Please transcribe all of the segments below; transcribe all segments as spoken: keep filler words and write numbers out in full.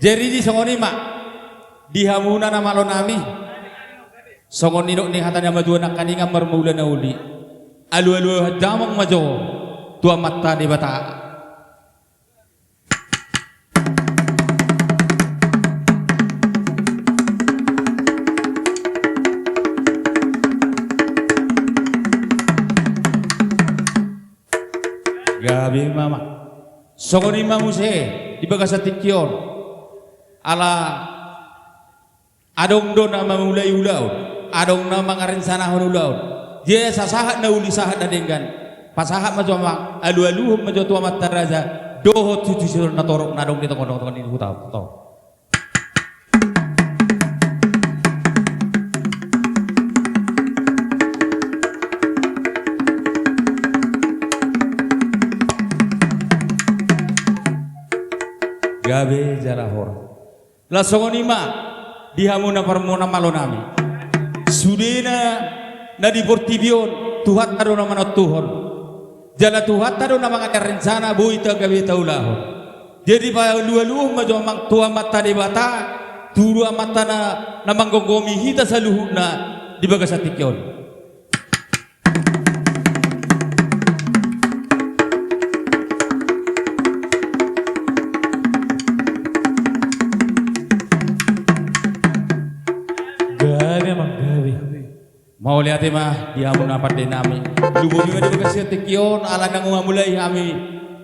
Jadi di songon i ma di hamuna na malo nami. Songon nidok ni hata ni natuatua nangkaningan marmula na uli. Alualuhon damang ma jo tu Amanta Debata. Gabe ma. Songon i ma muse di bagasan tingki on. Ala adong do na mamulai ulaon, adong na mangarencanahon ulaon. Jadi sahat na uli sahat na denggan. Pasahat ma jo amang, alualuhon ma jo tu Amanta Raja dohot tu situan na torop na adong di tongatonga ni huta on. Gabe jala horas. Laos songon i ma di hamu na parmuna malo nami. Sudena na di portibi on Tuhanta do na manontuhon. Jala Tuhanta do na mangalehon rencana boi ta gabe taulahon. Jadi palualuhon ma jo amang tu Amanta Debata, tu Amanta na, na manggomgomi hita saluhutna di bagasan tingki on. Gabe amang, gabe. Mauliate ma di hamu na pande nami. Lumobi ma di bagasan tingki on ala naung mamulai hami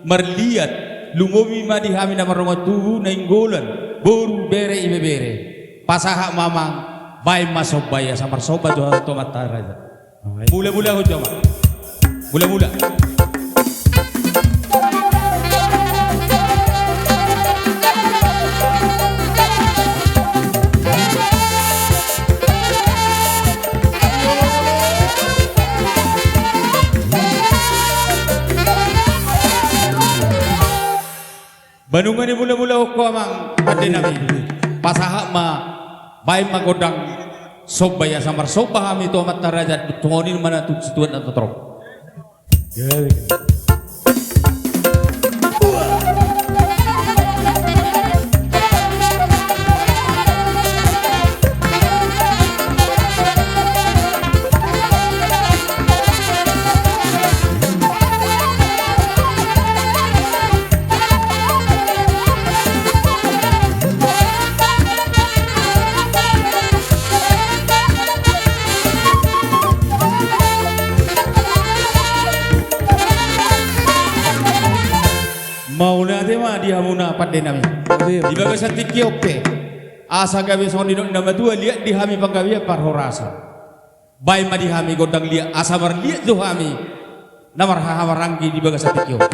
marliat. Lumobi ma di hami na mardongan tubu, nainggolan, boru, bere, ibebere. Pasahat ma amang, baen ma somba i asa marsomba jo hita tu Amanta Raja. Mulamulahon jo amang. Mulamula. Manunga ni mulamulahon ho amang pande nami. Pasahat ma, baen ma gondang somba i asa marsomba hami tu Amanta Raja, songon i ma na tu situan na torop. Mauliate ma di hamuna pande nami. Di bagasan tingki on pe, asa gabe songon nidok ni natuatua, liat di hami panggabean parhorasan. Baen ma di hami gondang liat asa marliat jo hami na marhahamaranggi di bagasan tingki on.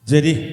Jadi,